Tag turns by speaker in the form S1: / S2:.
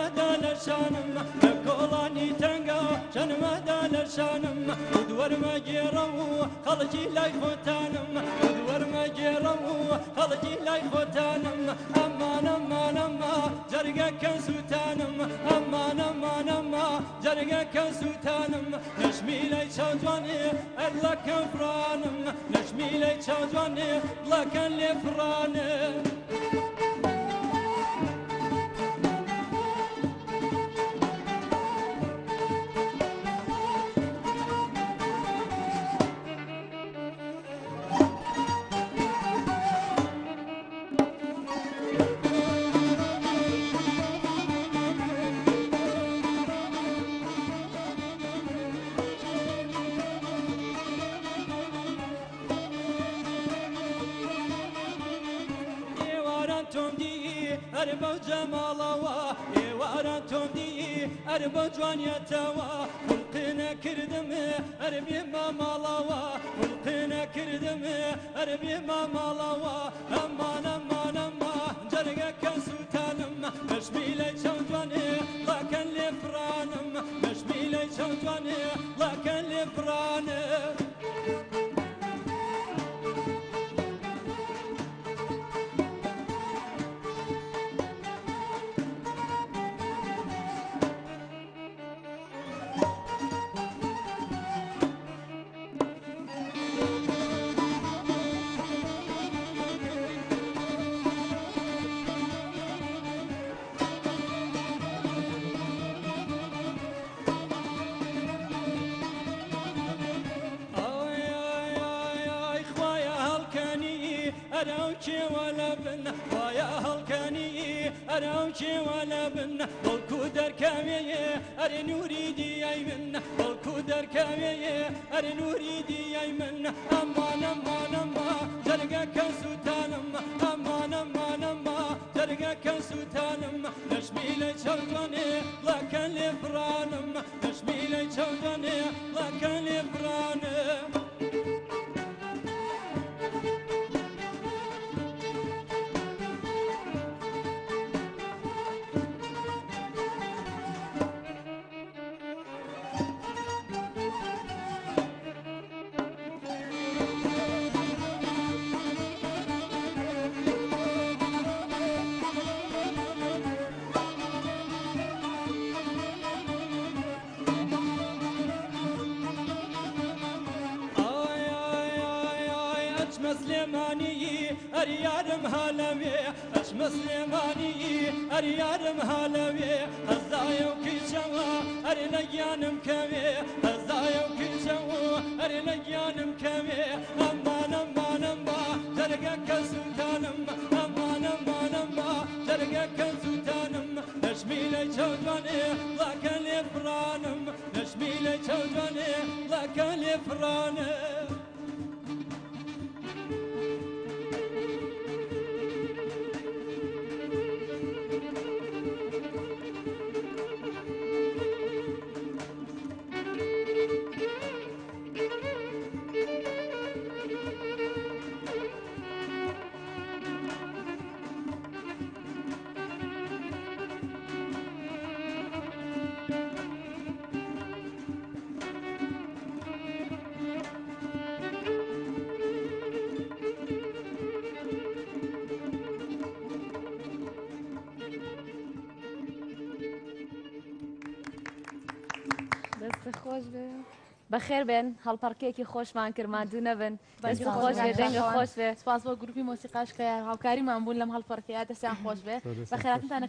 S1: چەنمەدا لە شانم لە کۆڵانی تەنگا چەنمەدا لە شانم دووەرمە گێڕەوە خەڵکی لای خۆتانم دووەرمە گێڕەوە خەڵکی لای خۆتانم ئەمان ئەمان ئەما جەرگەکە سووتانم ئەمان ئەمان ئەما جەرگەکە سووتانم نەشمیلەی چاوجوانێ ئەدڵەکەم فڕانم نەشمیلەی چاوجوانێ دڵەکەن لێ فڕانێ. ئەربە جەماڵەوە ئێواران تۆم دی ئەربە جوانیەتەوە خولقی نەکردم ئەربێ ماماڵەوە خولقی نەکردم ئەربێ ماماڵەوە ئەمان ئەمان ئەما جەرگەکە سووتانم نەشمیلەی چاوجوانێ ڵاکەن لێ فڕانم نەشمیلەی چاوجوانێ ڵاکەن لێ فڕانم. ئەرەو کێوە لە بن خوایا هەڵکەنی ئەرەو کێوە لە بن بەڵکو دەرکەوێ ئەرێ نووری دیای من بەڵکو دەرکەوێ ئەرێ نووری دیای من ئەمان ئەمان ئەما جەرگەکە سووتانم ئەمان ئەمان ئەما جەرگەکە سووتانم نەشمیلەی چاوجوانێ ڵاکەن لێ فڕانم نەشمیلەی چاوجوانێ ڵاکەن لێ فڕانم. سلێمانی ئەریارم هالەوێ ئەچمە سلێمانی ئەریارم هالەوێ هەزایە و کیچەوە ئەرێ لە گیانم کەوێ هەزایە و کیچەوە ئەرێ لە گیانم کەوێ ئەمان ئەمان ئەما جەرگەکە سووتانم ئەمان ئەمان ئەما جەرگەکە سووتانم نەشمیلەی چاوجوانێ ڵاکە لێ فڕانم نەشمیلەی چاوجوانێ ڵاکە لێ فڕانم.
S2: خۆش بێ. بەخێر بێن هەڵپەڕکێکی خۆشمان کرد ماندوو نەبن. دەست خۆش بێ دەنگە خۆش بێ.
S3: سپاس بۆ گروپی مۆسیقاش کە هاوکاریمان بوون لەم هەڵپەڕکەیە دەستیان خۆش بێ. بەخێراتنتان.